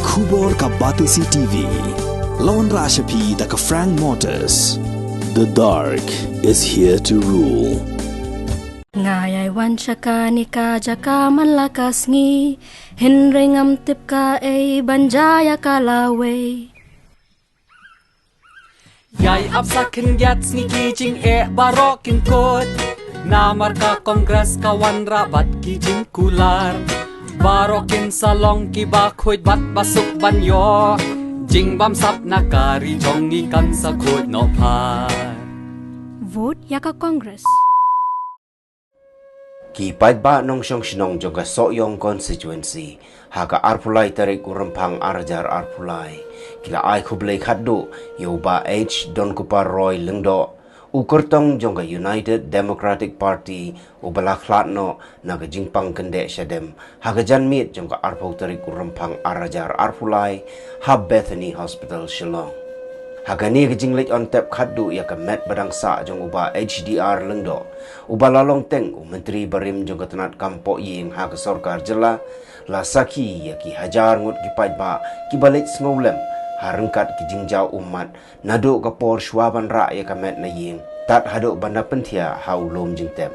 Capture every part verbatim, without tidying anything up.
Khubor ka Batesi T V. Lawan Rashapi da ka Frank Motors. The dark is here to rule. Nga ïai wan sha kane ka jaka man la ka sngi, hynrei ngam tip kaei ban jia ïa ka lawei. Ïai ap sa khyndiat sngi ki jingeh baroh kin kut. Namar ka Congress ka wanrah bad ki jingkular. Baroh kin sa long kiba khuid bad ba suk ban ïoh jingbamsap na ka ri jong ngi kan sa khuid noh phar. Vote ïa ka Congress. Ki paidbah nongshong shnong jong ka Sohiong constituency ha ka arphew lai tarik u Rymphang ar hajar arphew lai ki la ai khublei khatduh ïa u Bah H Donkupar Roy Lyngdoh, u kyrtong jong ka United Democratic Party, uba la khlad noh na ka jingpang kyndeh shadem ha ka janmiet jong ka arphew tarik u Rymphang ar hajar arphew lai ha Bethany Hospital Shillong. Ha kane ka jingleit on tep khatduh ïa ka met ba dang sah jong u Bah H D R Lyngdoh, uba la long teng u Myntri barim jong ka tnat kam pohïing ha ka sorkar jylla, la sakhi ïa ki hajar ngut ki paidbah kiba leit sngewlem ha ryngkat ki jingjaw ummat naduh ka por shuwa ban rah ïa ka met na ïing tad haduh ban da pynthiah ha u lum jingtep.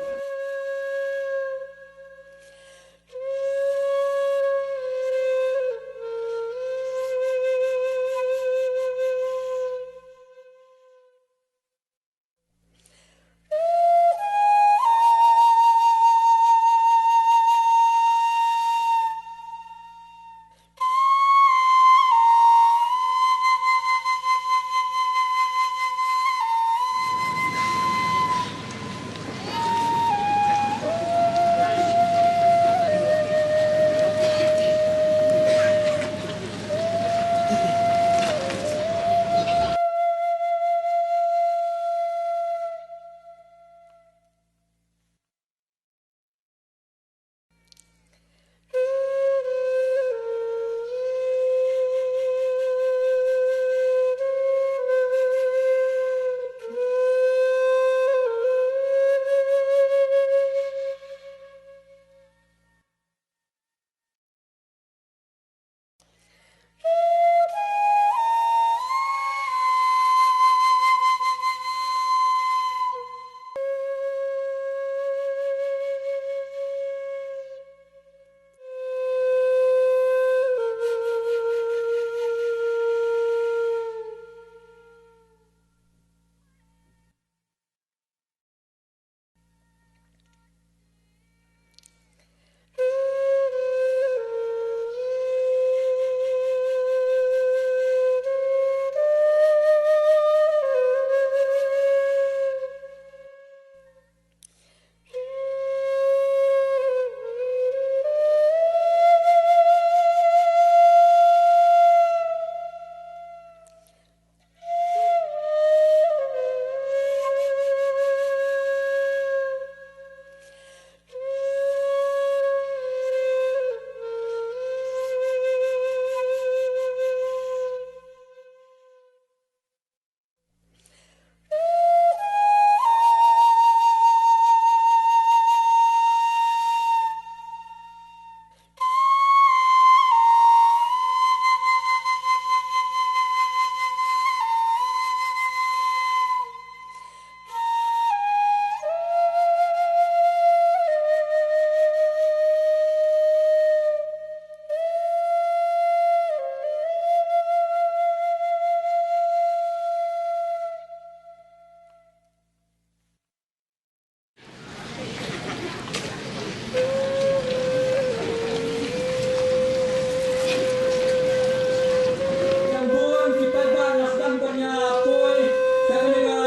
Bun ki paidbah nga sdang ban ïa poi sha kane ka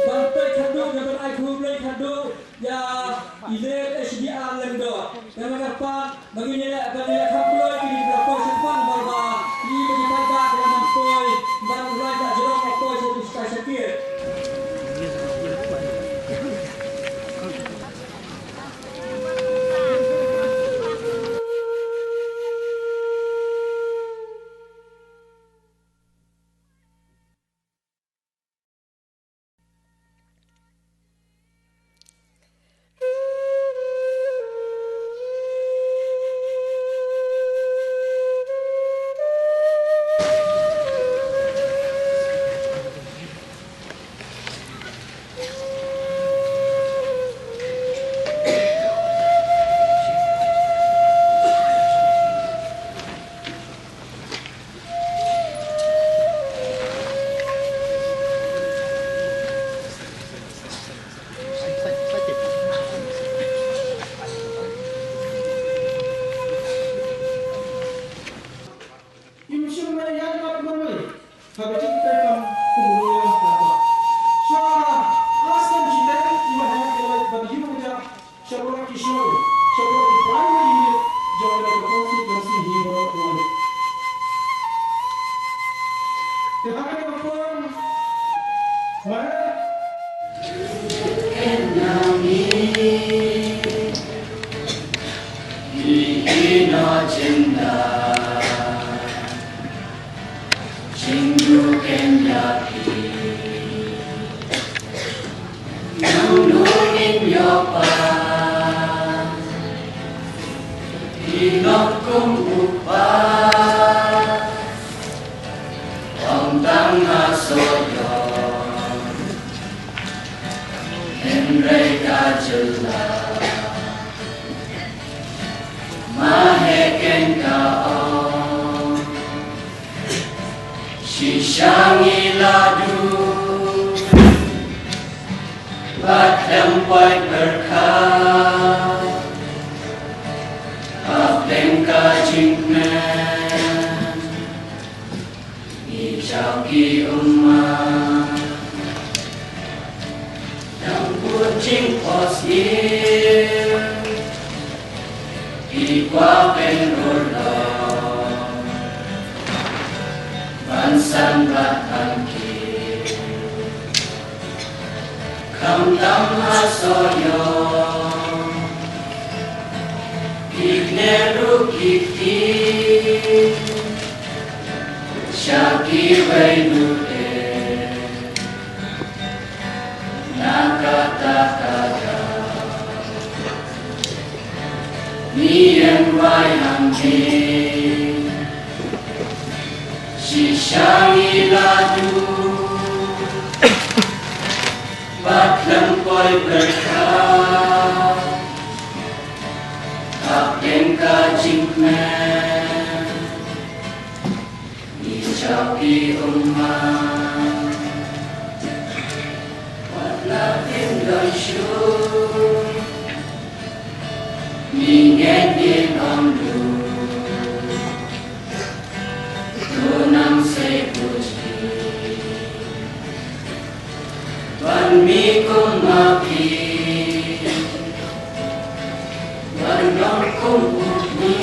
ban peit khatduh, ban ai khublei khatduh ïa i late H D R Lyngdoh. Te nga kyrpad ba ngin ïaleh, ba ngin ïaleh kham kloi kine kiba la poi shaphang, namar ba i ba ki paidbah ki la nang poi ban rwai da jrong, la poi sha ki sky sha kit. Kum u kpa, ong tang ha Sohiong, hynrei ka jylla, ma heh keiñ ka ong, shisha ngi la duh, bad ym poi pyrkhat, hapdeng ka jingkmen. Ngi jaw ki ummat, dang bun jingphohsniew, ki kwah pynurlong, ban san bad ban kiew. Khamtam ha Sohiong, ki kñeh ruh ki kti, sha kiwei ruh te, na kata ka daw. Ngi ïeng wai hangne, shisha ngi la duh, bad ym poi pyrkhat, hapdeng ka jingkmen. Ngi jaw ki ummat, wat la phin don shuh, ngi ngeit ngi ong duh, to nang sei buji, ban mih kum ma phi, ban long kum u kñi,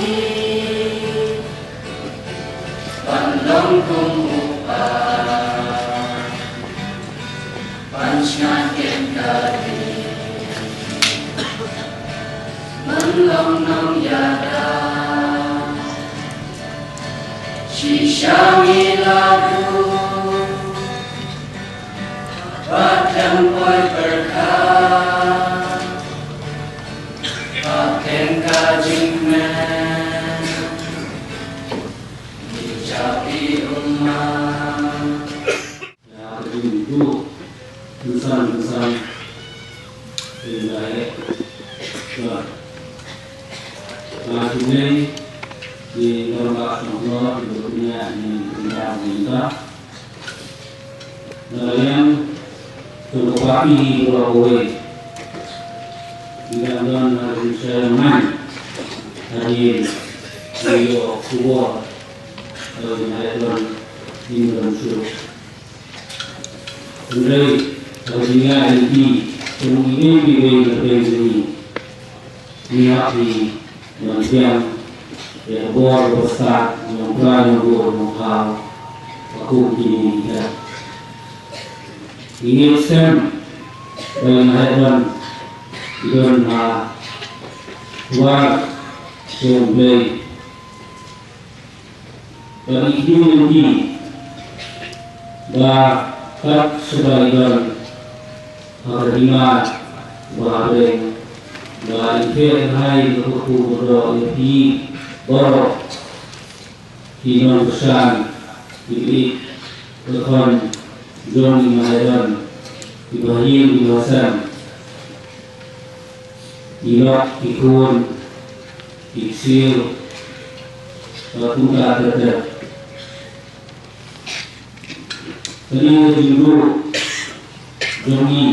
ban long kum u kpa, ban shngaiñ keiñ ka ri, ban long nongïada, shisha ngi la duh, bad ym poi pyrkhat, hapdeng ka jingkmen. Ngi jaw ki ummat. Ïa ka jingduh kynsan kynsan ïa ka heh. Ka jingïaid ki rangbah shongknor ki ba pynïaid ïa ki bynta ki bynta. Na ka liang jong ka party baroh kawei, ngi dang don ha ka jingshai main hadien ngi ïoh khubor ba ngi hap don, ngim don shuh. Hynrei ha ka jingïaid lynti jong ngi kiwei kiwei na pdeng jong ngi, ngi hap hi ban pdiang ïa ka bor kaba stad jong U Trai Nongbuh Nongthaw ha kum kine ki ktien. Ngi ngeit skhem ba ngi hap ban don ha wad jong U Blei. Ba ngi kdew lynti ba kat shaba ngi don ha ka hima ba ha bneng, ba ngi kyrhai ka kyrkhu kyrdoh ïa phi baroh ki nongkyrshan, ki ïeit ki khun jong ngi, ma ngi don kiba ha ïing kiba ha sem, ki lok ki khun, ki ksiew bad kumta ter ter. Kane ka jingduh jong ngi,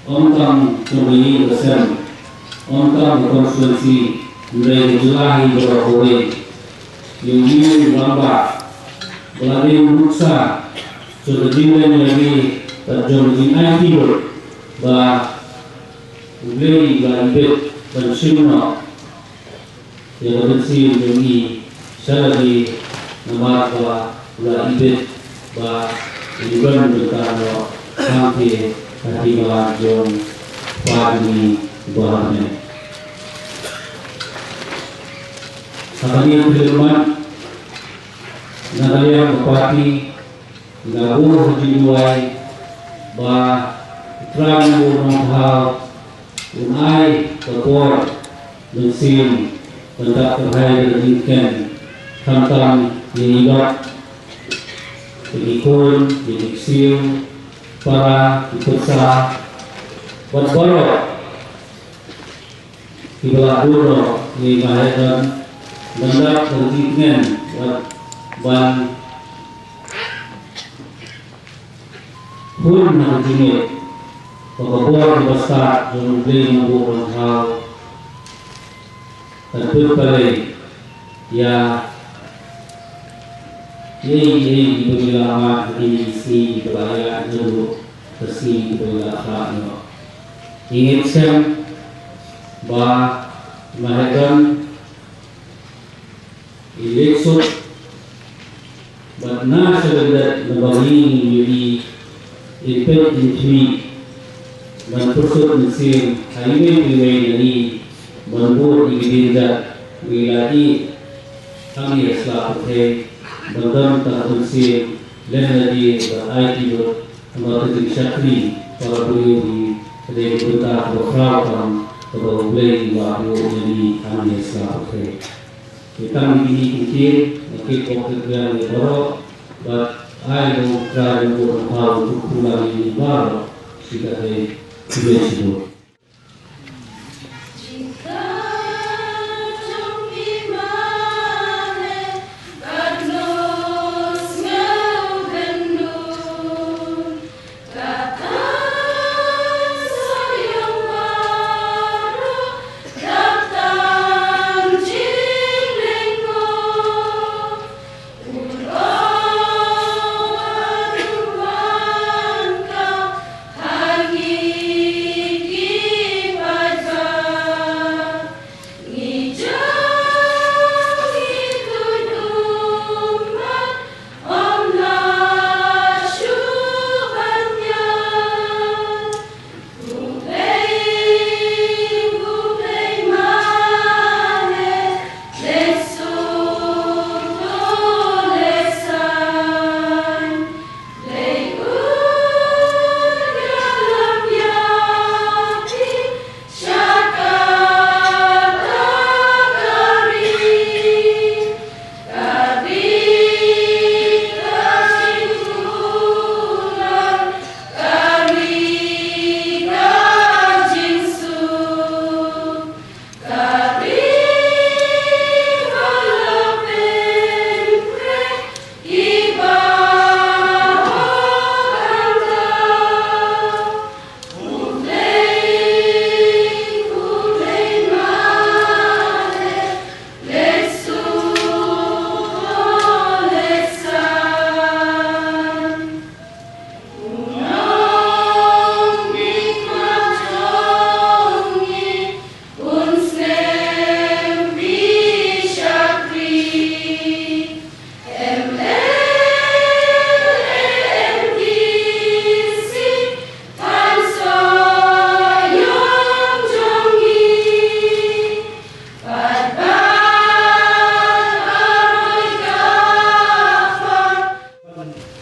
ym tang jong ka ïing ka sem, ym tang ka constituency, hynrei ka jylla hi baroh kawei. Ïa u rangbah ba la dei u nuksa jong ka jingïaid lynti bad jong ka jingaiti ruh, ba U Blei u la ibit ban shim noh ïa ka mynsiem jong ngi sha lade, namar ba u la ibit ba ngin don bynta noh hangtei ha hima jong Kpa jong ngi uba ha bneng. Ha kane ka khyllipmat, na ka liang ka party, nga buh ka jingduwai ba U Trai Nongbuh Nongthaw un ai ka por, mynsiem Ban da kyrhai da ka jingkren khamtam ïa i Lot, ïa ki khun, ïa ki ksiew para, ki pyrsa bad baroh kiba la buh noh ïa i Maheddon ban da ka jingkren bad ban hun na ka jingngeit ba ka bor kaba stad jong U Blei Nongbuh Nongthaw kan pynpalei ïa kiei kiei kiba ngi la mad ha kine ki sngi kiba la ïaid naduh ka sngi kiba ngi la khlad noh. Ngi ngeit skhem ba Maheddon i leit suk bad na sha lyndet naba ngi ngin ïohi in peit in khmih ban pyrshut mynsiem ha iwei pa iwei na ngi ban bud ïa ki diengjat ba ngi la ïeh hangne ha sla pyrthei ban don tang ka mynsiem lem lade bad aiti lut ha ka jingshakri para briew hi. Ka dei ka bynta kaba khraw tam kaba U Blei u la buh ïa ngi hangne ha sla pyrthei. Ngi tang ïa kine ki ktien, nga kit ïa ka kyrteng ïa baroh, bad ai ba U Trai U Nongbuh Nongthaw un kyrkhu lang ïa ngi baroh shi katta, shi bun shi bun.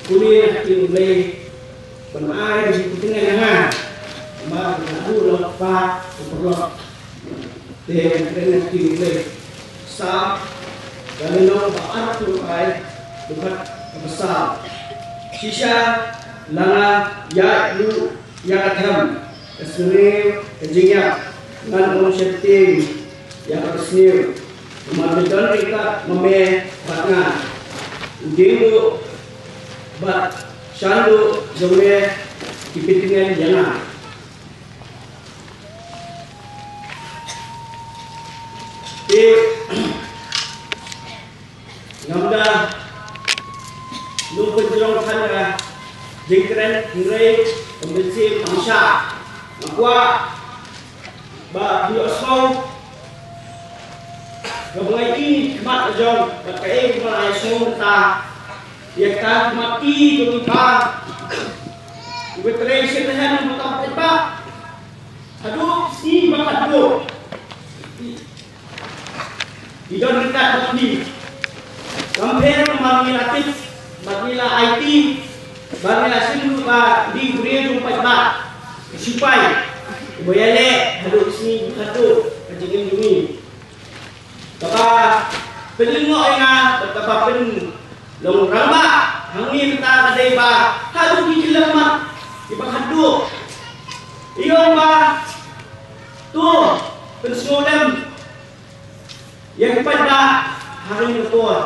Khublei ïa U Blei ban ai ka jingpyntngen ïa nga. Namar nga la buh noh kpa u paralok. Te ngan kren ïa U Blei. Salm ka lynnong ba arphew ar, dkhot kaba saw. Shisha la nga ïaid ruh ïa ka them ka syriem ka jingïap, ngan ym sheptieng ïa ka basniew. Namar ki don ryngkat ma me bad nga, u dieng duh bad shan duh jong me ki pyntngen ïa nga. Te ngam da nym pynjrong than ka jingkren, hynrei ka mynsiem kam shah. Nga kwah ba phi ïohsngew kaba nga ïohi khmat la jong bad kaei kaba nga la ïohsngew mynta. Ïa ka khmat i jong i pa uba trei shisha ha ka bynta paidbah haduh sngi ba khatduh. Ki don ryngkat bad ngi. Kam pher namar ngi la tip bad ngi la aiti bad ngi la shim ruh ba dei u briew jong paidbah, u sipai uba ïaleh haduh sngi khatduh ka jingim jong ngi. Kaba pynlyngngoh ïa nga bad kaba pynlong rangbah hangne mynta ka dei ba haduh ki khyllipmat kiba khatduh, ïoh ba to pynsngewlem ïa ki paidbah ha kane ka por.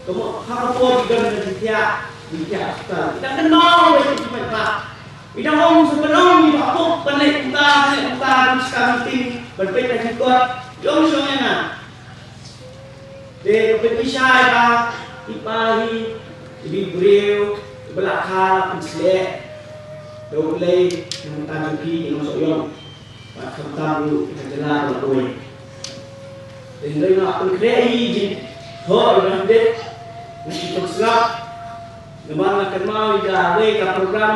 Ka mut ha ka por ki don ka jingthiah, jingthiah hospital. Ki dang kynmaw ïa ki paidbah. Ki dang ong sa ban ong ïa ka pop ban leh kumta, ban leh kumta, ban shim ka meeting, ban peit ka jingkot. Ïoh shong ïa nga. Te ka pynshai ba i pa hi i briew ba la kha la pynsleh da U Blei na ka bynta jong ki nongsoh ïong. Bad khamtam ruh ïa ka jylla ba la poi. Te hynrei nga pynkhreh ïa i jingthoh ïa ka update na ki pansngiat. Namar nga kynmaw ïa kawei ka program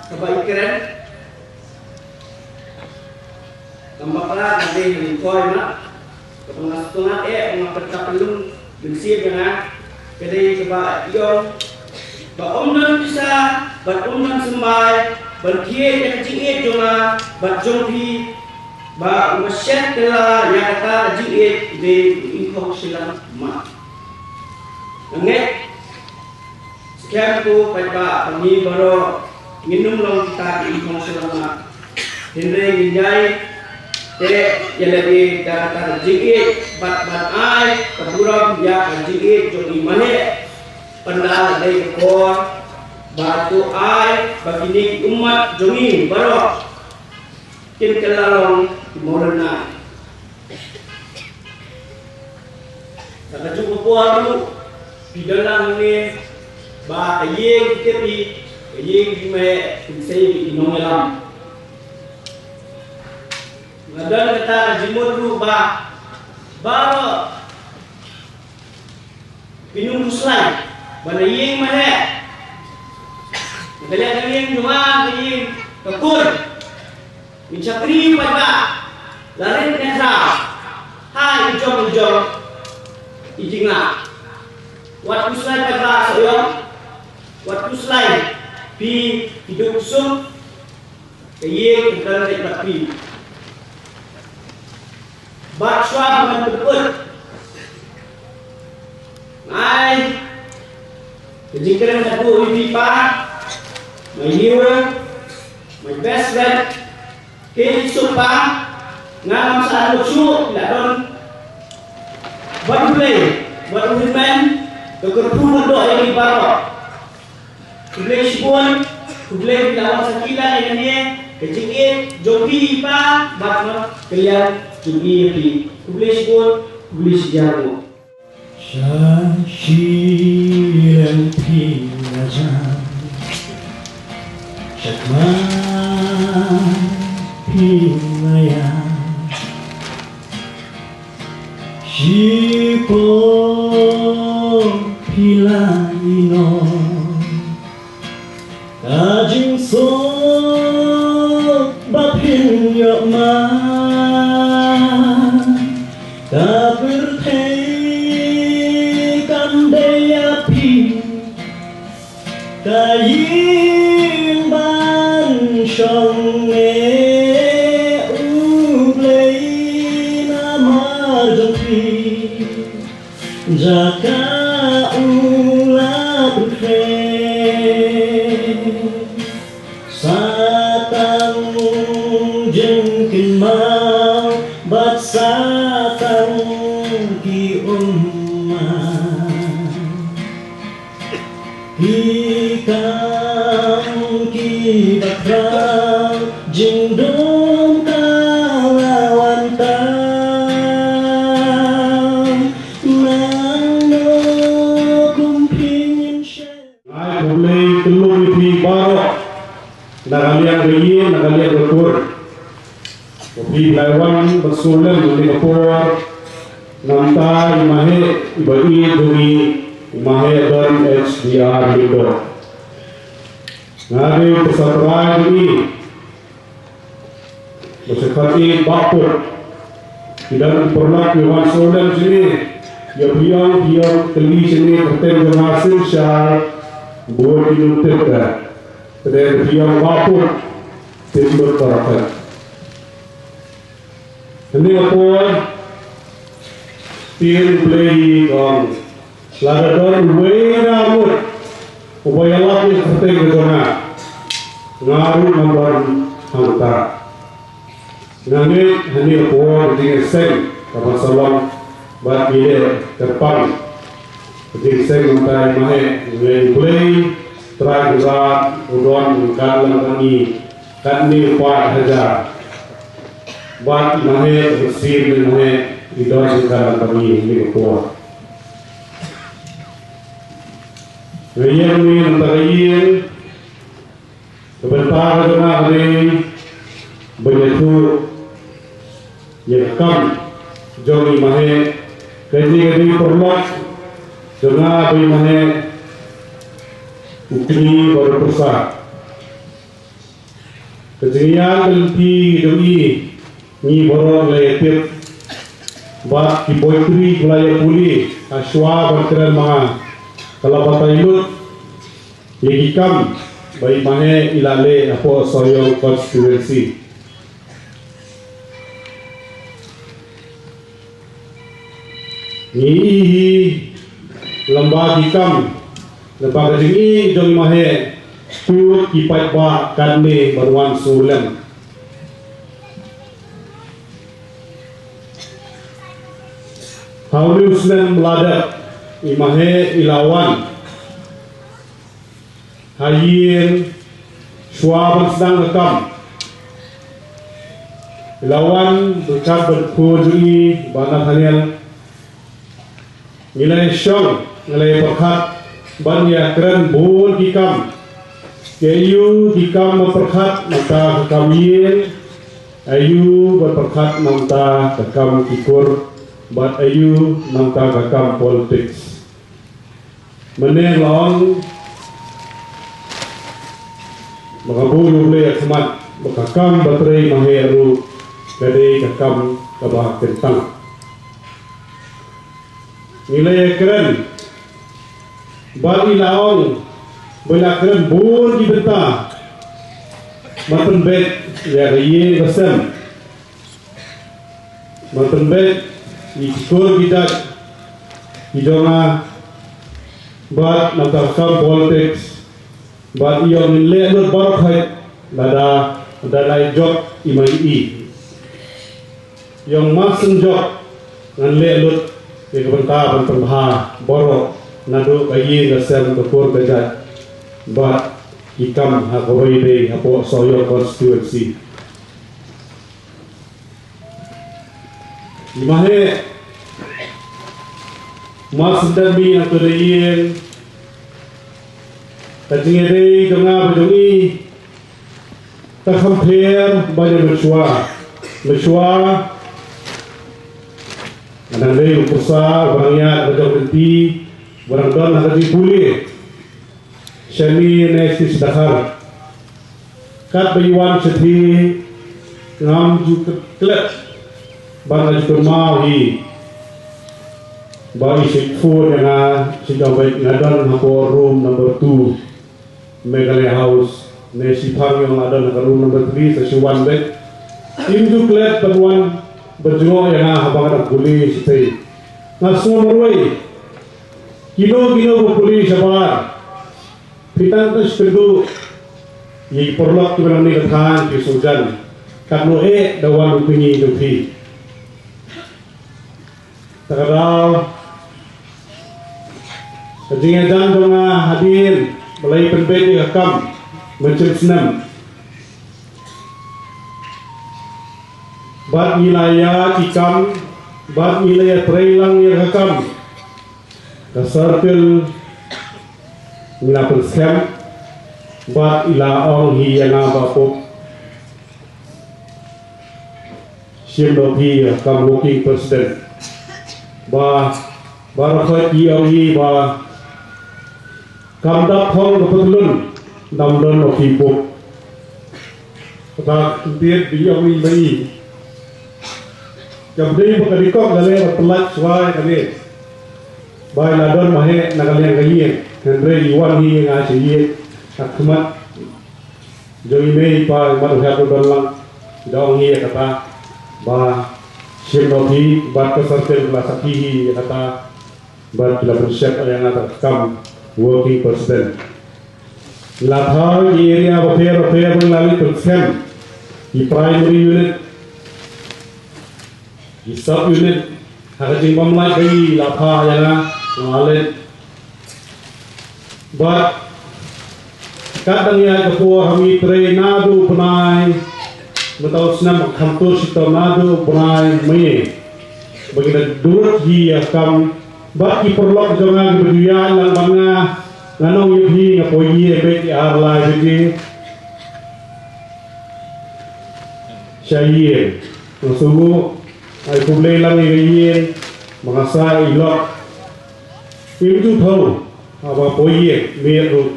kaba i kren. Tang bakla ka dei ha Lyngkhoi ma. Kaba nga sngewtynnat eh, nga pyrta pynlong mynsiem ïa nga. Ka dei kaba ïong ba ym don pisa bad ym don symbai ban thied ïa ka jingïeit jong nga bad jong phi, ba uba shet kylla ïa kata ka jingïeit u dei u Ingkhong Shillong ma. Nga ngeit skhem ko paidbah ba ngi baroh ngin ym long kita ki Ingkhong Shillong ma. Hynrei ngin ïai teh ïa lade da kata ka jingïeit bad ban ai ka burom ïa ka jingïeit jong i Maheh. Pynban la dei ka por ba to ai ba kine ki ummat jong ngi baroh kin kylla long ki mawlynnai. Sa kajuh ka por ruh phi don lang hangne ba ka ïing ki tip hi, ka ïing ki Maheh, phin sei ki nongïalam. Nga don kata ka jingmut ruh ba baroh phi nang khuslai ba na ïing Maheh, na ka liang ka ïing jong nga, ka ïing ka kur, ngin shakri paidbah la rit ne sa ha i jong i jong i jinglah. Wat khuslai paidbah Sohiong, wat khuslai phi, phi duh suk. Ka ïing ka don bad phi. Bad shuwa ban pynkut, nga ai ka jingkren kaba u ïa phi pa, my hero, my best friend, Kei Sumpa, nga ngam sa nud shuh, la don bad U Blei, bad u hynmen, da kyrkhu ban doh ïa ngi baroh. Khublei shibun, khublei phi la wan sakhi lad ïa kane ka jingïeit jong phi i pa bad ma ka liang jong i ïa phi. Khublei shibun, khublei shihajar nguh. Sha shilynti phi la jan, sha khmat phi la ïaid. Shipor phi la ïehnoh, ka jingsuk ba phin ïoh ma, ka pyrthei kam dei ïa phi. Ka ïing ban shong eh U Blei namar jong phi, jaka u la pynkhreh. Sa tang jingkynmaw bad sa tang ki ummat. Ki kam kiba khraw jingdum ka la wan tam. Nangno kum phi ngin shem. Ai khublei kylluid ïa phi baroh, na ka liang ka ïing, na ka liang ka kur. Ba phi la wan ban sngewlem ïa kane ka por namar i Maheh iba ïeit jong ngi, i Maheh Don H D R Lyngdoh. Nga dei u pyrsa trai jong ngi, ba sa khat ïeit ba put. Ki don ki paralok ki wan sngewlem shane, ïa phi ïong, phi ïong kylli shane, kyrteng jong nga Synshar Bun, ki nongtip ka. Te dei phi ïong ba put, tip lut baroh. Kane ka por, Ktien U Blei hi ka ong, lada don uwei na ngut uba ïalap ïa ka kyrteng ka jong nga, nga ruh ngan don hangta. Nga ngeit hangne ka por ka jingïaseng ka ban sa long bad ngi leh kyrpang ka jingïaseng mynta. I Maheh, U Blei Trai Kynrad u don ryngkat lang bad ngi katne u paid hajar. Bad i Maheh, u Mynsiem jong i Maheh i don ryngkat lang bad ngi hangne ka por. Nga ïeng mynta ka ïing, ka bynta ka jong nga ka dei ban ïathuh ïa ka kam jong i Maheh. Kane ka dei paralok jong nga bad i Maheh, u kñi bad u pyrsa. Ka jingïaid lynti jong i ngi baroh ngi la ïatip. Bad ki poetry ki la ïapule ha shuwa ban kren ma nga, ka la batai lut ïa ki kam ba i Maheh i la leh hapoh Sohiong constituency. Ngi ïohi hi lem bad ki kam, lem bad ka jingïohi jong i Maheh, tuid ki paidbah katne ban wan sngewlem. Ha une u snem la dep, i Maheh i la wan ha ïing shuwa ban sdang ka kam. I la wan ryngkat bad u khun jong i, Bah Nathaniel. Ngi la ïashong, ngi la ïapyrkhat ban ïakren bun ki kam. Ki aïu ki kam ba pyrkhat, nangta ka kam ïing, aïu ba pyrkhat, nangta ka kam ki kur, bad aïu nangta ka kam politics. Mynne la ong ba ka bun U Blei ha khmat, ba ka kam ba trei i Maheh ruh ka dei ka kam kaba kyntang. Ngi la ïakren bad i, la ong ba i la kren bun ki bynta ban pynbeit ïa ka ïing ka sem. Ban pynbeit ïa ki kur ki jait ki jong nga, bad nangta ka kam politics, bad i ong ngin leh lut baroh khoit lada, lada la jop i Maheh. I ong mar shen jop ngan leh lut ïa ka bynta ban pynbha baroh, naduh ka ïing ka sem, ka kur ka jait, bad ki kam ha kawei de hapoh Sohiong constituency. I Maheh, mar shen dep mih na kane ka ïing, ka jingïadei jong nga bad jong i ka kham pher ban ïa mynshuwa. Mynshuwa nga dang dei u pyrsa uba dang ïaid ka jong lynti, uba dang don ha ka jingpule. Shane ne shi sdang. Katba i wan shathie ngam ju klet, ba nga ju kynmaw hi ba i shu phone ïa nga, shu ong ba nga don hapoh room number two, Meghalaya House, ne shi phang ïa nga don ha room number three, sa shu wan beit. Im ju klet ban wan ban jngoh ïa nga haba nga dang pule shathie. Nga sngew marwei. Kino kino ba pule shabar, phi tang ban ïakynduh ïa ki paralok kiba nangne ka thaiñ, ki sngewjan katno eh da wan u kñi jong phi. Ta ka daw ka jingïajan jong nga hadien ba la ïa pynbeit ïa ka kam mynshem snem. Bad ngi la ïa ki kam, bad ngi la ïa trei lang ïa ka kam. Ka circle ngi la pynskhem, bad i la ong hi ïa nga ba pop shim da phi ïa ka working president. Ba, ba ra khoi i ong hi ba kam dap phong ka patlun, dam don da phi pop. Kata kyntiat ba i ong i ba i. Jam dei ba ka dei kong ka leh ba pynlait shuwa ka leh. Ba i la don Maheh na ka liang ka ïing. Hynrei i wan hi nga sha ïing. Ha khmat jong i mei i pa, i mat u hep u don lang. I da ong hi kata ba Shim noh hi bad ka Sarthen ka la sakhi hi ïa kata bad ki la pynshep ïa nga da ka kam working president. La thaw ki area bapher bapher ba la leit pynskhem, ki primary unit, ki sub unit, ha ka jingbym lait ba i la phah ïa nga, nga la leit. Bad kat dang ïaid ka por ha ngi trei naduh u bnai, mynta u snem khamtur shitom naduh u bnai May. Ba ngi da dur hi ïa kam bad ki paralok jong nga kiba ju ïaid lang bad nga, nga ong ïa phi nga poi ïing beit ki ar lai baje sha ïing. Nga sngewnguh, ai khublei lang ïa ka ïing ba nga sah ïa i lok. Im ju thaw haba poi ïing, miet ruh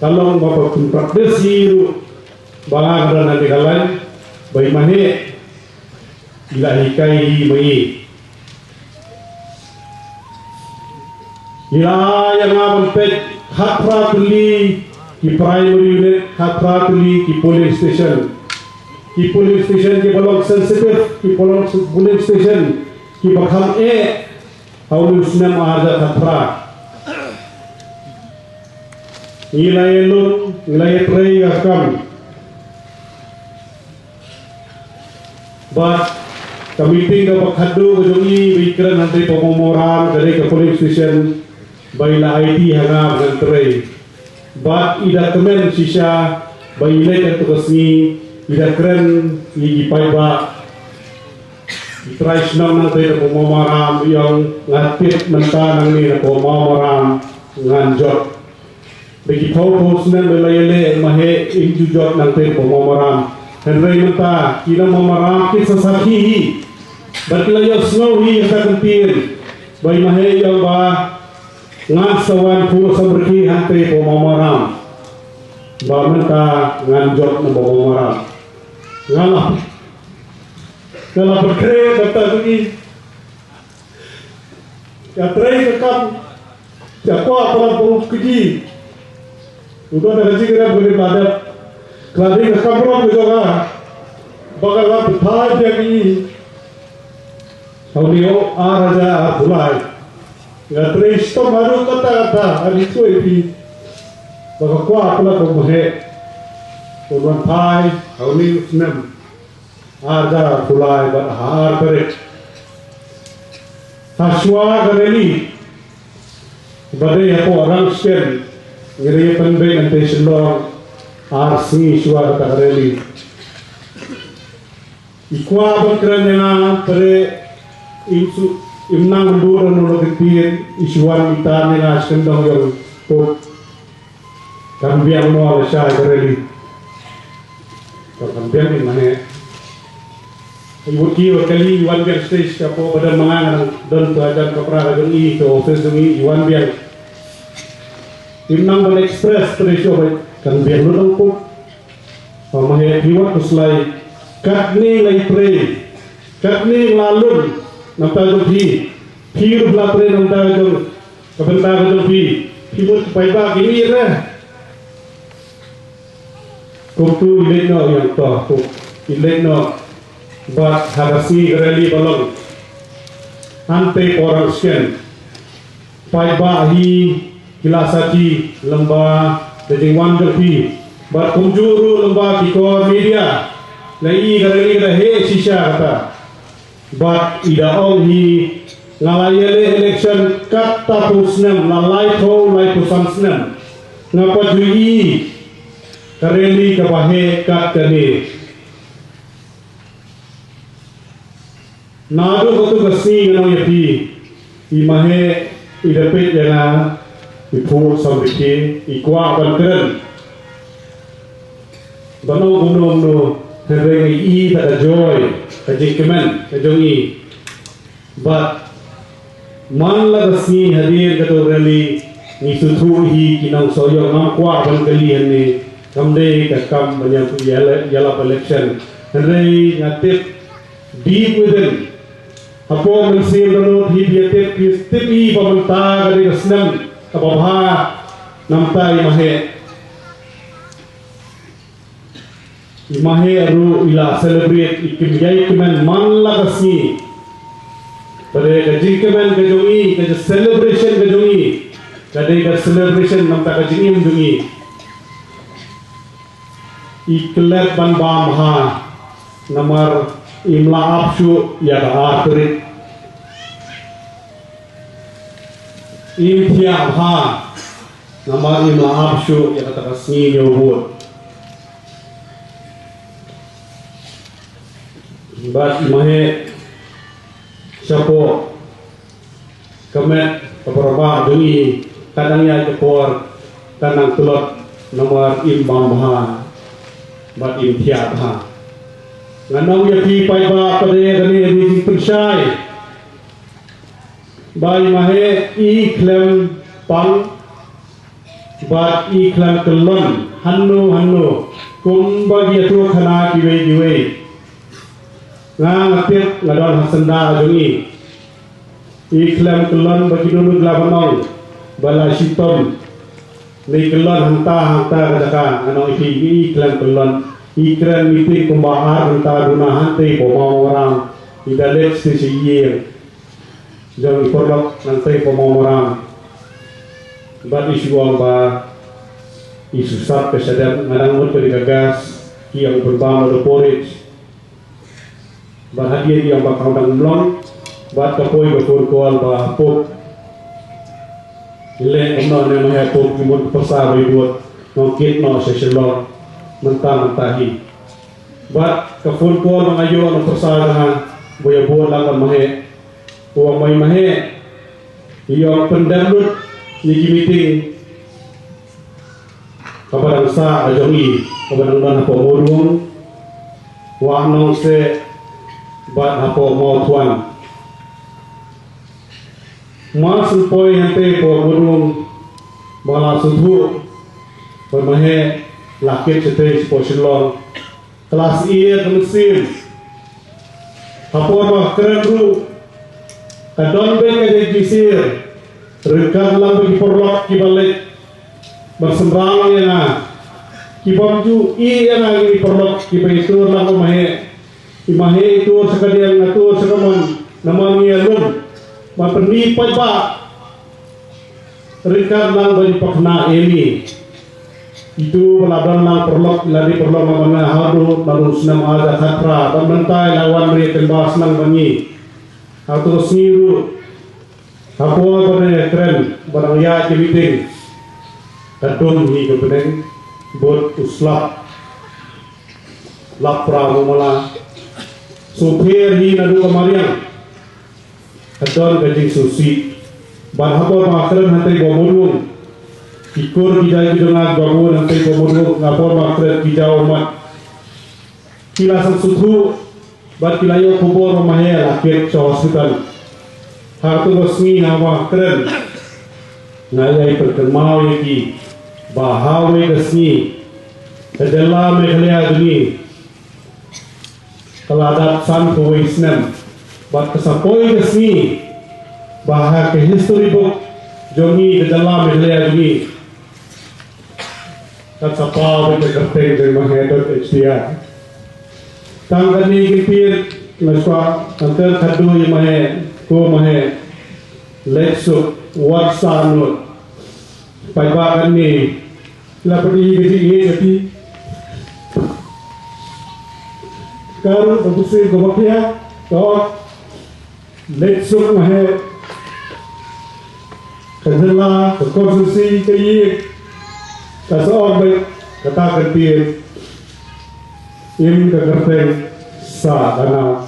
ka long ba pynpractice hi ruh ba nga ka don ha ka line ba i Maheh i la hikai hi ma i. I la ai ïa nga ban peit khatphra tylli ki primary unit, khatphra tylli ki polling station. Ki polling station kiba long sensitive, ki polling, polling station kiba kham eh ha une u snem ar hajar khatphra. Ngi la ïalum, ngi la ïatrei ïa ka kam. Bad ka meeting kaba khatduh ka jong i ba i kren hangtei Pamawmaram ka dei ka polling station ba i la aiti ha nga ban trei. Bad i da kmen shisha ba i leit ha kato ka sngi i da kren ïa ki paidbah. I trai shnong nangtei na Pamawmaram i ong nga tip mynta nangne na Pamawmaram ngan jot. Ba ki phew phew snem ba la ïaleh Maheh im ju jot nangtei Pamawmaram. Hynrei mynta ki nong Mawmaram ki sa sakhi hi. Bad ki la ïohsngew hi ha ka ktien ba i Maheh i ong ba ngan sa wan phuh samrkhie hangtei Pamawmaram. Ba mynta ngan jot na Pamawmaram. Nga la, nga la pynkhreh kata jong i. Ïatrei ka kam, ïa kwah palat ba u kji. U don da ka jingïarap ba u la dep. Ka la dei ka kamram ka jong nga ba nga la pynphai biang ïa i. Ha une u ar hajar arphew lai nga trei shitom haduh katta katta, ha une u snem ba nga kwah palat ba u Maheh un wan phai ha une u snem. Ar hajar arphew lai bad ha ar tarik, ha shuwa ka rally ba dei hapoh Rangshken, ngi la ïa pynbeit hangtei Shillong ar sngi shuwa kata ka rally. I kwah ban kren ïa nga, pyrshah im shu, im nang myndur ïano la kyntien, i shu wan i tan ïa nga sha kyndong jong u. Kan biang mo lashai ka rally. Kan biang ni mane. I wut ki wa kali i wan biang stage ka po ba dang manga ngan don tu ajan ka pra ka jong i, tu office jong i, i wan biang. Im nang ban express trei shuh ba kan biang lut nang pup. Ba ma he phi wat khuslai. Katne lai trei. Katne la lum namta jong phi. Phi ruh la trei namta jong ka bynta ka jong phi. Phi mut ki paidbah ki mih re. Kumtu i leit noh ïa to, kum i leit noh. Bad ha ka sngi ka rally ba long hangtei por Rangshken, paidbah hi ki la sakhi lyngba ka jingwan jong phi. Bad kumjuh ruh lyngba ki core media, la i ka rally ka da heh shisha kata. Bad i da ong hi, nga la ïaleh election katto phew snem, la laiphew, laiphew san snem. Nga pat ju i ka rally kaba heh kat kane. Naduh katu ka sngi ngan ong ïa phi, i ma he i da peit ïa nga, i phuh samrkhie, i kwah ban kren. Ban ong kumno kumno, hynrei i i da ka joy, ka jingkmen ka jong i. Bad man la ka sngi hadien katu ka rally, ngi sngewthuh hi ki nongsohïong, ngam kwah ban kylli hangne. Kam dei ka kam ban ïathuh ïa la, ïalap election. Hynrei nga tip deep within, hapoh mynsiem dohnud hi phi tip, phi tip hi ba mynta ka dei ka snem kaba bha namta i ma he. I ma he ruh i la celebrate, i kynjai kmen man la ka sngi. Ka dei ka jingkmen ka jong i, ka celebration ka jong i. Ka dei ka celebration namar ka jingim jong i. I klet ban bam bha namar im lah ap shuh ïa ka ar tarik. Im thiah bha namar im lah ap shuh ïa kata ka sngi ñiew vote. Bad i Maheh shapoh ka met ka por ba jong i, ka dang ïaid ka por ka nang tlot namar im bam bha bad im thiah bha. Ngan ong ïa phi paidbah, pat ïa kane ka dei jingpynshai ba i Maheh i khlem pang bad i khlem kyllon hano hano kumba ki ïathuh khana kiwei kiwei. Nga, nga tip, nga don ha syndah jong i. I khlem kyllon ba ki don, u la ban ong ba la shitom. Ni kyllon hangta hangta ka jaka, nga ong ïa phi, i khlem kyllon. I kren meeting kumba ar hangta duna hangtei hapoh Mawmaram. I da leit sha ïing jong i paralok nangtei hapoh Mawmaram. Bad i shu ong ba i shu sap ka shadem, nga dang mut ka dei ka gas, ki ong pynbam da porridge. Bad hadien i ong ba ka dang mlong bad ka poi ka phone call ba Pope, leh kumno ne Maheh Pope, ki mut pyrsa ba i bud, nongkit noh sha Shillong mynta mynta hi. Bad ka phone call ba nga ïoh na u pyrsa jong nga ba ïa bud lang bad Maheh. U ong ba i Maheh i ong pyndep lut ïa ki meeting kaba dang sah ka jong i, kaba dang don hapoh Mawdung, Wah Nongse bad hapoh Mawthuan. Mar shu poi hangtei hapoh Mawdung, ba la sngewthuh ba Maheh la kit shatei shapoh Shillong. Ka la syier ka mynsiem. Ha por ba kren ruh ka don beit ka jingsier. Ryngkat lang bad ki paralok kiba leit ban synran lang ïa nga, kibym ju ïeh ïa nga, ki paralok kiba ïatur lang bad Maheh. I Maheh i tur sha ka diang, nga tur sha ka mon, namar ngi ïalum. Ban pyni paidbah ryngkat lang bad i Pakna Amy. Itu ba la don lang paralok, la dei paralok namar nga haduh naduh snem ar hajar khatphra, bad mynta i la wan rieh kynba shnong bad ngi. Ha kato ka sngi ruh, ha por ba dang ïakren, ba dang ïaid ki meeting, ka dum hi ka bneng, bad u slap lapra u mala, shu pher hi naduh ka mariang. Ka don ka jingsngewsih. Bad ha por ba nga kren hangtei hapoh Mawdung, ki kur ki jait ki jong nga kiba bun hangtei hapoh Mawdung, ha por ba nga kren ki jaw ummat, ki la sngewthuh bad ki la ïoh khubor ba Maheh la kit sha hospital. Ha kato ka sngi haba nga kren, nga ïai pynkynmaw ïa ki ba ha kawei ka sngi ka jylla Meghalaya jong ngi ka la dap sanphew wei snem. Bad ka sa poi ka sngi ba ha ka history book jong ngi, ka jylla Meghalaya jong ngi, ka sa paw beit ka kyrteng jong i Maheh dot H D R. Tang katne ki kyntien, nga shu kwah, tang kyrteng khadduh ïa i Maheh, ko Maheh, leit suk, wat sah nud. Paidbah, katne la pynïaid ka jingïeit ïa phi. Ka ruh ka bunsien kaba khia, ka ong, leit suk Maheh. Ka jylla, ka constituency, ka ïing, ka sa ong beit kata ka ktien. Im ka kyrteng sa dana.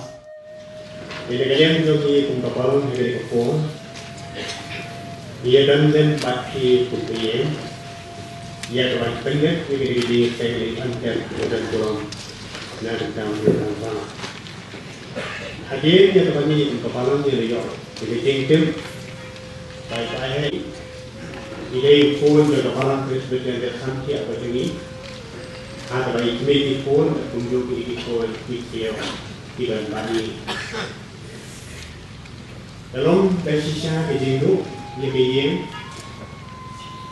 Ïa ka liang jong ngi kum ka balang, ïa ka liang ka por, ïa don lem bad phi kum ka ïing, ïa ka ban pyndep ïa ka dei ka dei ka dei ka dei ka dei ka dei. Hadien ïa kaba ngi kum ka balang ngi la ïoh ïa ka jingtip, bai bai hei. I dei i khun jong ka Balang Presbyterian Red Santiak ba jong ngi. Ha kaba i kmie i khun, kumjuh ki dei ki khun ki kiew ki ban bani. Ka long ka shisha ka jingduh ïa ka ïing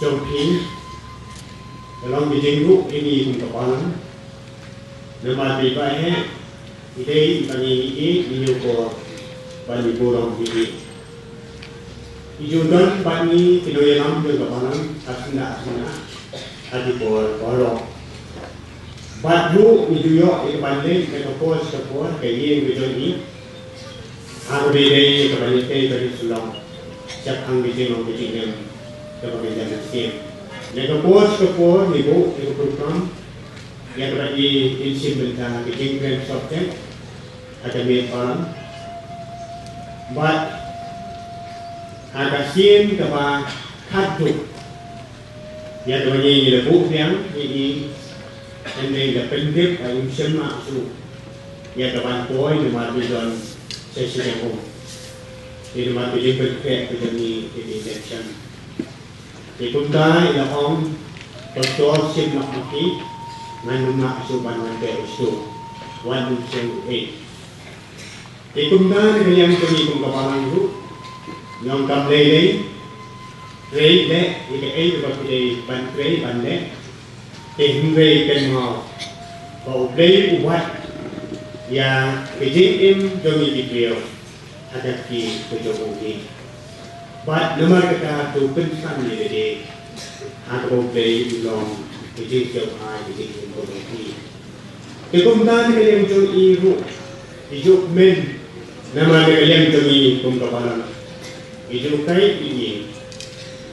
jong phi. Ka long ka jingduh ïa ngi kum ka balang. Namar ba i Bah Heh i dei i ba ngi ïeit, ngi ïeit ïa u, ko Bad ngi burom ïa i. I ju don bad ngi ki nongïalam jong ka balang ha syndah syndah ha ki por baroh. Bad ruh ngi ju ïoh ïa ka ban leit na ka por sha ka por ha ka ïing ka jong i. Ha kaba ïadei ïa ka ban ïatei ban ïasyllok shaphang ka jinglong ka jingim kaba ngin ïa mynsiem. Na ka por sha ka por ngi buh ïa ka program ïa kaba i in shim bynta ka jingkren subject ha ka miet balang. Bad ha ka sien kaba khatduh ïa kaba ngi la buh biang ïa i, hynrei la pyndep ba im shym lah shuh ïa ka ban poi namar ba don sa shisien um. Ïa namar ka jingpynkhreh ka jong ngi ïa ka election. Te kumta i la ong, Pastor, shim noh ma phi, ngan ym lah shuh ban wan beh u shuh, wan um shong u ei. Te kumta na ka liang jong ngi kum ka balang ruh, ngi ong kam lei lei, trei leh ïa kaei kaba phi dei ban trei ban leh. Te hynrei kynmaw ba U Blei u wad ïa ka jingim jong ngi ki briew ha ka kti ka jong u hi. Bad namar kata to pynsan ïa lade ha kaba U Blei u long ka jingjop ha ka jingim ka jong ngi. Te kumta na ka liang jong i ruh i ju kmen, namar na ka liang jong i kum ka balang i ju kai ïa i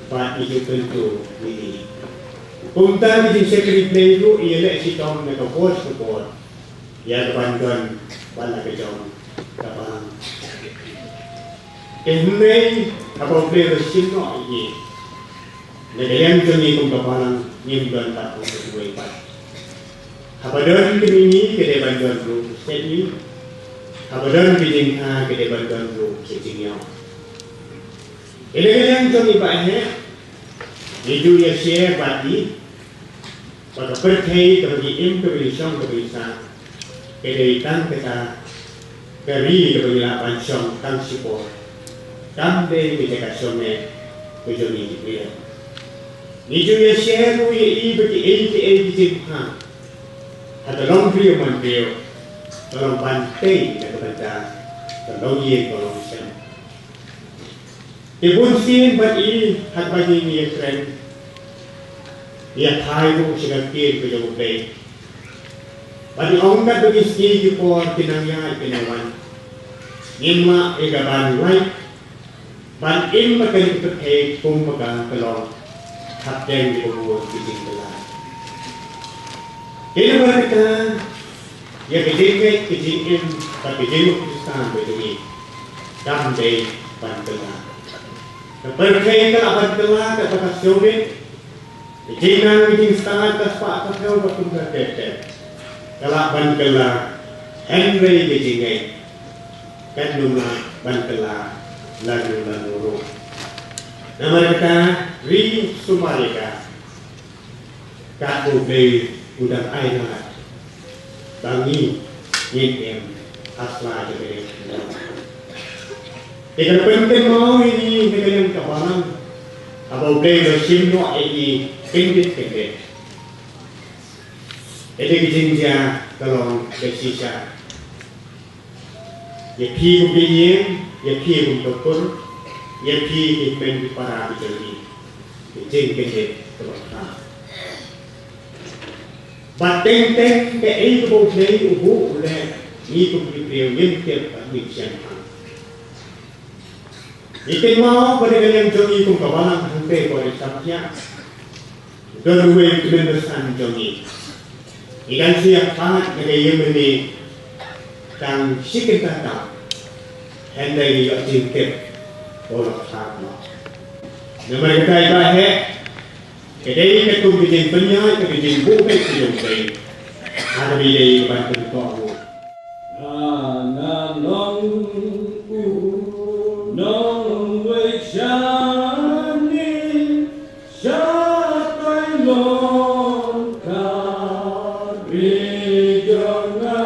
bad i ju kyntu ïa i. Kumta ka jingshakri Blei ruh i ïaleh shitom na ka por sha ka por ïa ka ban don bad la ka jong ka balang. Te hynrei haba U Blei u la shim noh ïa i, na ka liang jong ngi kum ka balang ngim don pat u kyntu pat. Haba don ka mihngi ka dei ban don ruh ka stet mihngi. Haba don ka jingkha ka dei ban don ruh ka jingïap. Ïa na ka liang jong i Bah Heh, ngi ju ïa share bad i ba ka pyrthei kaba ngi im, kaba ngi shong, kaba ngi sah, ka dei tang kata ka ri kaba ngi lah ban shong tang shipor. Kam dei ka jaka shong eh ka jong ngi ki briew. Ngi ju ïa share ruh ïa i ba kiei kiei ki jingpang ha ka longbriew manbriew ka long ban tei na ka bynta ka longïing ka longsem. Te bun sien bad i, ha kaba ngi ïakren, ïa phai ruh sha ka ktien ka jong U Blei. Bad i ong katba ki sngi ki por ki nang ïaid ki nang wan, ngim lah ïa ka ban lait ban im bad kane ka pyrthei kum ba ka long hapdeng jong ka bun ki jingkylla. Te namar kata ïa ka jingngeit ka jingim bad ka jingmut Khristan ka jong ngi kam dei ban kylla. Ka pyrthei ka lah ban kylla katba ka shongrit, ka jingnang ka jingstad ka spah ka phew bad kumta ter ter ka lah ban kylla, hynrei ka jingngeit kan ym lah ban kylla lano lano ruh. Namar kata ri Samaria ka Katba U Blei u dang ai lad ba ngi ngin im ha sla jong kane ka khyndew. Te ka pynkynmaw ïa ngi na ka liang ka balang, haba U Blei u la shim noh ïa ngi kyndit kyndit. Ïa ka jingjia ka long ka shisha. Ïa phi kum ki ïing, ïa phi kum ka kur, ïa phi ki hynmen ki para ki jong ngi. Ki jingkyndit kaba khraw. Bad teng teng kaei kaba U Blei u buh u leh, ngi kum ki briew ngim tip bad ngim shym tip. Ngi kynmaw ba na ka liang jong ngi kum ka balang hangtei ba u dei samthiah. Don uwei u tymmen basan jong ngi. Ngi dang shu ïa phah na ka ïing mane tang shi kynta tam. Hynrei ngi ïoh jingtip ba u la phah noh. Namar kata i Bah Heh, ka dei katkum ka jingpynïaid, ka jingbuh beit ka jong U Blei. Ha kaba ïadei ban pynkoh ruh. Nga long u nongwei shane shatai long ka ri jong nga.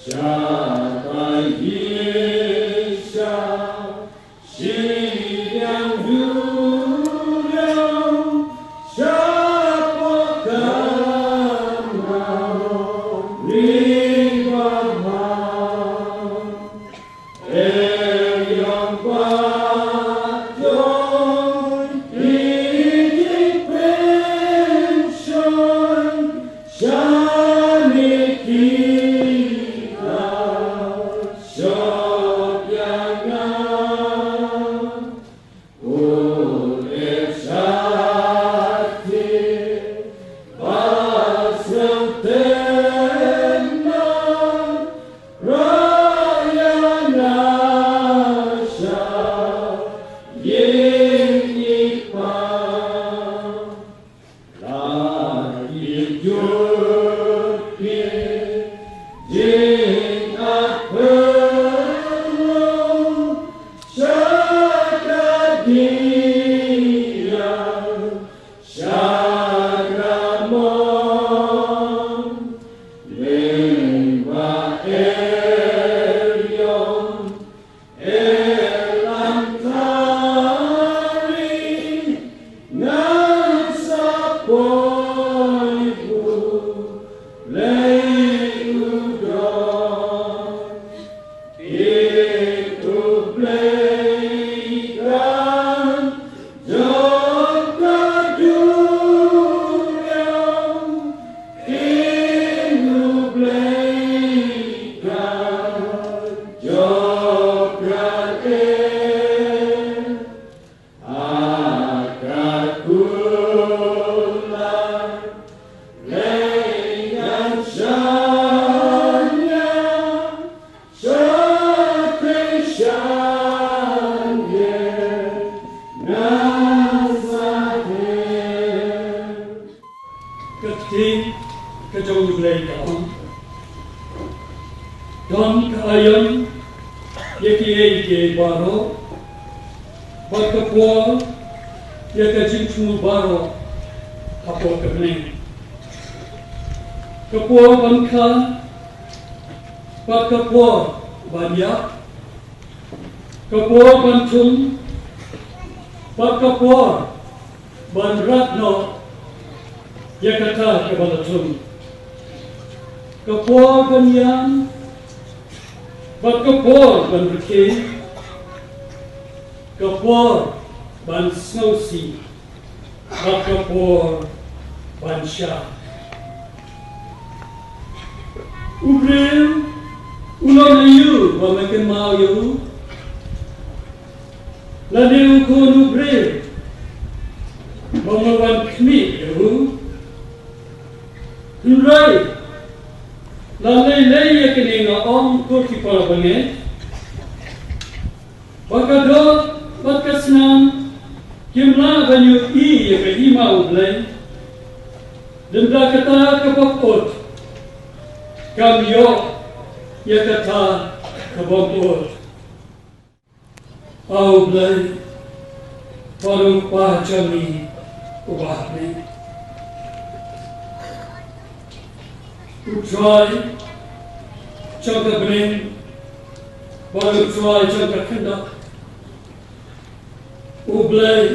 Shatai hi sha Shiliang duriaw shapoh ka ngarong ri babha. Ka ktien ka jong U Blei ka ong, don ka aïom ïa kiei kiei baroh, bad ka por ïa ka jingthmu baroh hapoh ka bneng. Ka por ban kha bad ka por ban ïap, ka por ban thung bad ka por ban rat noh ïa kata kaba la thung, ka por ban ïam bad ka por ban rkhie, ka por ban sngewsih bad ka por ban shai. U briew u long aïu ba me kynmaw ïa u, lane u khun u briew ba me wan khmih ïa u? Hynrei la lei lei ïa kane nga ong, ko ki para bangeit, ba ka doh bad ka snam kim lah ban ïohi ïa ka hima U Blei, lymda kata kaba kut kam ïoh ïa kata kaba kut. A U Blei, bad U Kpa jong ngi uba ha bneng, U Trai jong ka bneng bad U Trai jong ka khyndew, U Blei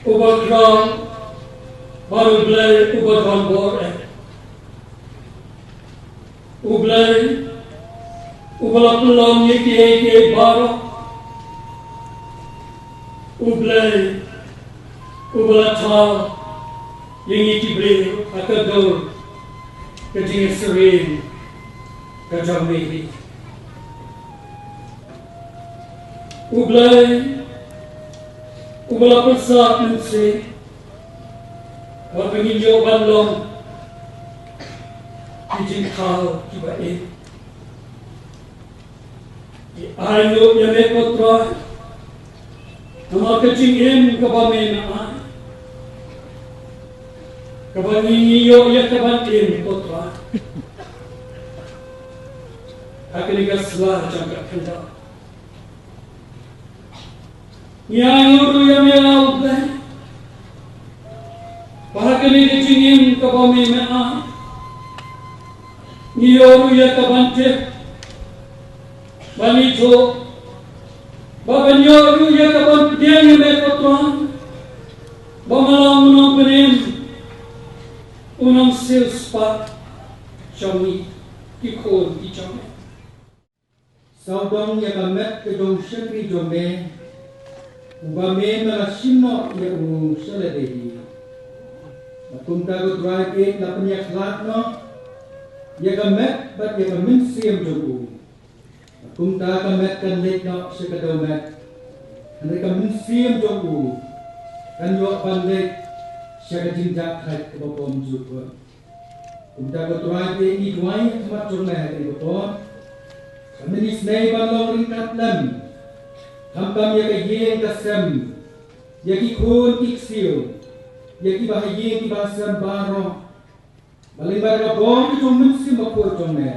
uba khraw bad U Blei uba don bor eh, U Blei uba la pynlong ïa kiei kiei baroh, U Blei uba la thaw ïa ngi ki briew ha ka dur ka jingïasyriem ka jong Mary. U Blei uba la pynsah mynsiem bad ba ngin ïoh ban long ki jingthaw kiba im. Ngi ai nguh ïa me ko Trai namar ka jingim kaba me ai, kaba ngi, ngi ïoh ïa kaban im ko Trai ha kane ka sla jong ka khyndew. Ngi ai nguh ruh ïa me a U Blei ba ha kane ka jingim kaba me ai, ngi ïoh ruh ïa kaban tip, ban ithuh, ba ban ïoh ruh ïa kaban pdiang ïa me ko Trai ba me long u nongpynim, u nongsiewspah jong ngi ki khun ki jong me. Sawdong ïa ka met ka jong u shakri jong me, uba me me la shim noh ïa u sha lade hi. Bad kumta ko Trai phi la pynïakhlad noh ïa ka met bad ïa ka mynsiem jong u. Bad kumta ka met kan leit noh sha ka dewmet, Hynrei ka mynsiem jong u kan ïoh ban leit sha ka jingjahkhait kaba bymjukut. Kumta ko Trai, phi ïeit, ngi duwai ha khmat jong me ha kane ka por ba men isynei ban long ryngkat lem, khamtam ïa ka ïing ka sem, ïa ki khun ki ksiew, ïa kiba ha ïing kiba ha sem baroh. Ba lyngba ka bor ka jong u Mynsiem Bakhuid jong me,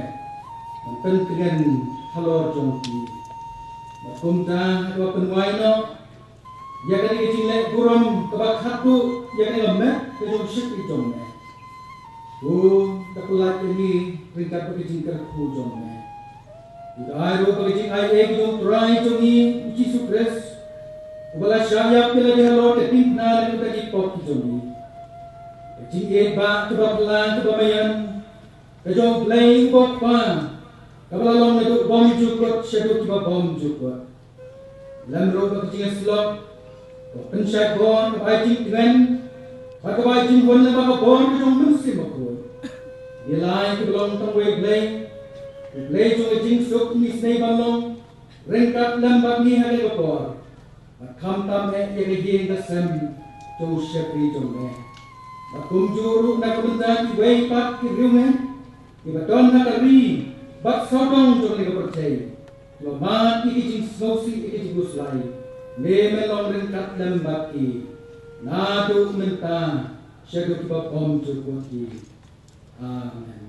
ban pyntngen halor jong ki. Bad kumta ha kaba pynwai noh ïa kane ka jingleh burom kaba khatduh ïa kane ka met ka jong u shakri jong me, to da pyllait ïa ngi ryngkat bad ka jingkyrkhu jong me. Ngi ai ruh ba ka jingai ei ka jong u Trai jong ngi u Jisu Khrist, uba la shah ïap ïa lade halor ka diengphna na ka bynta ki pop ki jong ngi, ka jingïeit bah kaba phylla kaba maïan ka jong U Blei uba U Kpa, kaba la long naduh bymjukut shaduh kiba bymjukut. Lem ruh bad ka jingïasyllok, ka pynshait bor, ka bai jingtngen bad ka bai jinghun lyngba ka bor ka jong u Mynsiem Bakhuid. Ngi lai kiba long tang uwei U Blei, U Blei jong ka jingsuk, ngi isynei ban long ryngkat lem bad ngi ha kane ka por, bad khamtam eh ïa ka ïing ka sem jong u shakri jong me. Bad kumjuh ruh na ka bynta kiwei pat ki riewngeit kiba don ha ka ri bad sawdong jong kane ka pyrthei, kiba mad ïa ki jingsngewsih, ïa ki jingkhuslai, me men long ryngkat lem bad ki naduh mynta shaduh kiba bymjukut hi. Amen.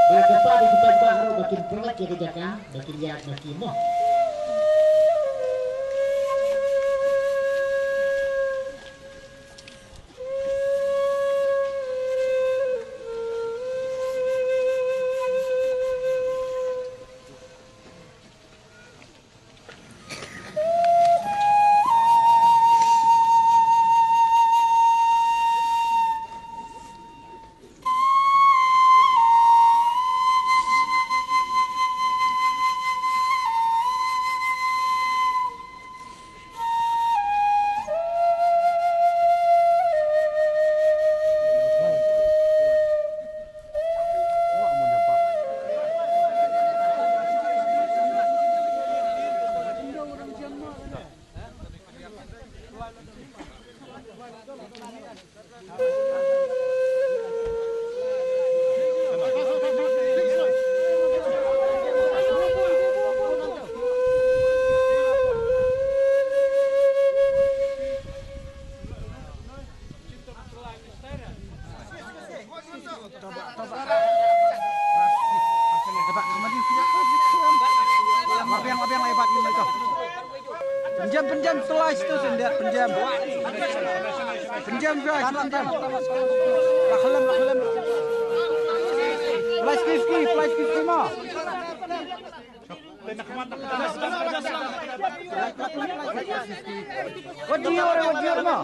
Ba ka pa di ka pa ba haro ba kin pynlait ïa ka jaka, ba kin ïaid ma ki mo. Pynjem, pynjem, slice tu sendiri, pynjem. Pynjem, guys, pynjem. Lah lem, lah lem. Slice crispy, slice crispy mo. What do you, what do you know?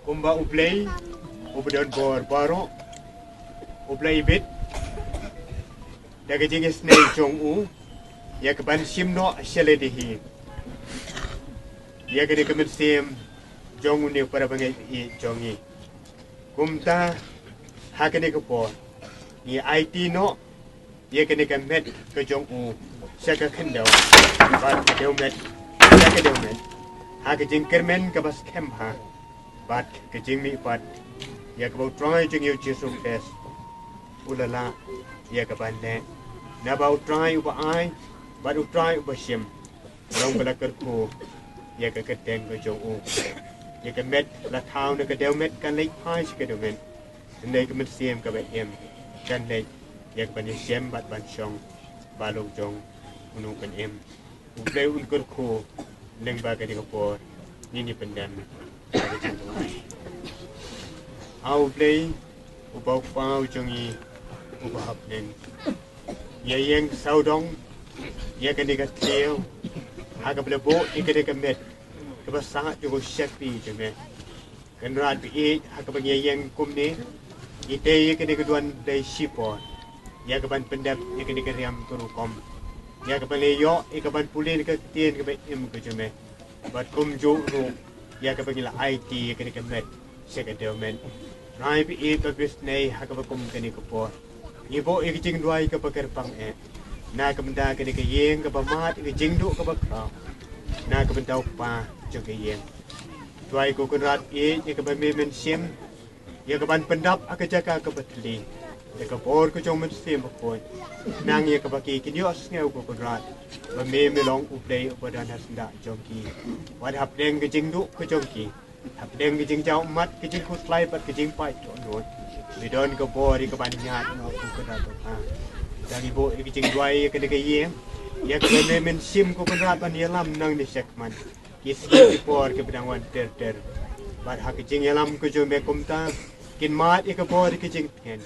Kumba U Blei uba don bor baroh, U Blei bit da ka jingisynei jong u ïa ka ban shim noh sha lade hi ïa kane ka mynsiem jong une u para bangeit jong ngi. Kumta ha kane ka por ngi aiti noh ïa kane ka met ka jong u sha ka khyndew, bad ka dewmet sha ka dewmet, ha ka jingkyrmen kaba skhem bha bad ka jingmihpat ïa kaba U Trai jong ngi U Jisu Khrist u la lah ïa ka ban leh. Naba U Trai uba ai bad U Trai uba shim, long ba la kyrkhu ïa ka kyrteng ka jong u. Ïa ka met la thaw na ka dewmet kan leit phai sha ka dewmet, hynrei ka mynsiem kaba im kan leit ïa ka ban ïashem bad ban shong ba long jong uno u Mynsiem. U Blei un kyrkhu lyngba kane ka por ngin ïa pyndem. A U Blei uba U Kpa u jong ngi uba ha bneng, ngi ïeng sawdong ïa kane ka thliew ha kaba la buh ïa kane ka met kaba sah jong u shakri jong me. Kynrad ba ïeit, ha kaba ngi ïeng kumne ngi tei ïa kane ka duwan Blei shipor ïa ka ban pyndep ïa kane ka riam ka rukom, ïa ka ban leh ïoh ïa ka ban pule ïa ka ktien kaba im ka jong me. Bad kumjuh ruh ïa kaba ngi la aiti ïa kane ka met sha ka dewmet. Trai ba ïeit ba brisnei, ha kaba kum kane ka por ngi buh ïa ka jingduwai kaba kyrpang eh na ka bynta kane ka ïing kaba mad ïa ka jingduh kaba khraw na ka bynta u kpa jong ka ïing. Duwai ko Kynrad ïeit ïa kaba me men shim ïa ka ban pyndap ha ka jaka kaba thylli da ka bor ka jong u Mynsiem Bakhuid. Nang ïa kaba ki kin ïohsngew ko Kynrad ba me me long U Blei uba don ha syndah jong ki, wat hapdeng ka jingduh ka jong ki, hapdeng ka jingjaw ummat, ka jingkhuslai bad ka jingpait dohnud, me don ka bor ïa ka ban ñiad noh ko Kynrad ba bha. Tang ïa buh ïa ka jingduwai ïa kane ka ïing ïa kaba me men shim ko Kynrad ban ïalam nangne shakhmat. Ki sngi ki por kiba dang wan ter ter, bad ha ka jingïalam ka jong me kumta kin mad ïa ka bor ïa ka jingthngen.